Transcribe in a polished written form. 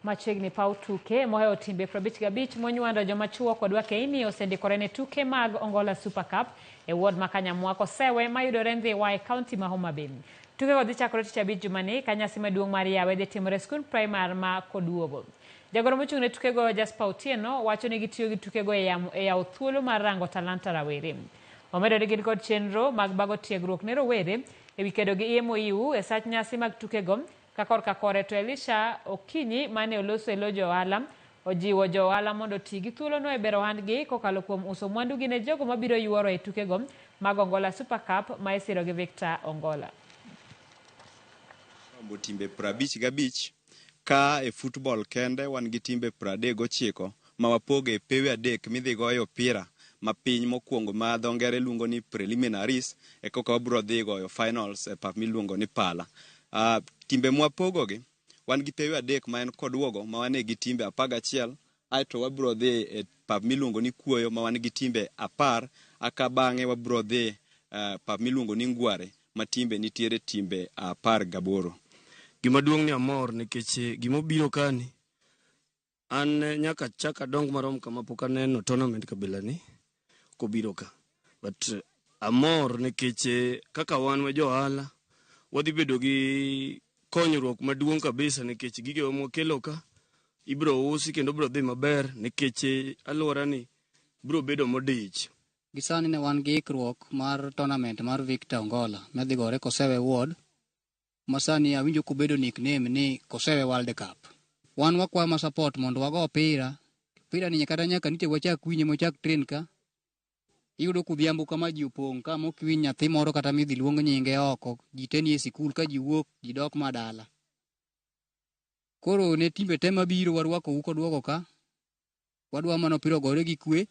Machiegni paw tuke mohewo timbe 55 monywando joma chuo kod wakeini osendikore ne tuke mag Ongola Super Cup e ward ma Kanyamwa Kosewe mayudore Ndhiwa e kaunti ma Homa Bay. Tukego dhi chakore tich abich jumani ka nyasi maduong' mar yawe dhi timore e skund primar ma Koduogo. Jagoro mochung' ne tukego Jasper Otieno wacho ni gitiyo gi tukego e yawo thuolo mar rango talanta rawere. Omedo ni gin kod chenro mag bago tiegruok ne rowere ewi kedo gi iye moyiw e sach nyasi mag tukego. Ka korka kore to Elisha Okinyi mane oloso e lo jo ohala ojiwo jo ohala mondo oti gi thuolono e bero ohandgi kokalo kuom uso mwandugi ne jogo mabiro yuoro e tukego mag Ongola Super Cup ma isiro gi Victor Ongola. Rombo timbe 55 ka e football kende wan gi timbe 39 ma wapogo e pewe adek midhi goye opira ma piny mokwongo ma dho ngere luongo ni preliminaries e koka wabiro dhi goyo finals e pap miluongo ni Pala. Timbe mwapogogi wan gi pewe adek ma en Koduogo ma wan gi timbe 11 aeto wabiro dhi e pap miluongo ni Kuoyo ma wan gi timbe 10 aka bang'e wabiro dhi pap miluongo ni Ngware ma timbe nitiere timbe 18. Gima duong' ni amor nikech gimobiro kani an nyaka chak adong marom kama pok aneno tournament kabila ni kobiro ka, but amor nikech kaka wan wa jo ohala wadhi bedo gi konyruok maduong' kabisa nikech gigewa mwakelo ka ibiro usi kendo biro dhi maber nikech alwora ni biro bedo modich. Gi sani ne wan gi ikruok mar tournament mar Victor Ongola madhi gore Kosewe Ward ma sani awinjo kobedo nickname ni Kosewe World Cup. Wan wakwayo ma support mondo wago opira. Opira ni kata nyaka nitie wachak winje mochak train ka. Iyudo kodhiambo kama ji opong' ka mok iwinj nyathi moro kata midhi luong nyinge oko. Ji te nie sikul ka ji wuok ji dok madala. Koro ne timbe te mabiro warwakou koduogo ka. Wadwa mana opira ogore gi kwe.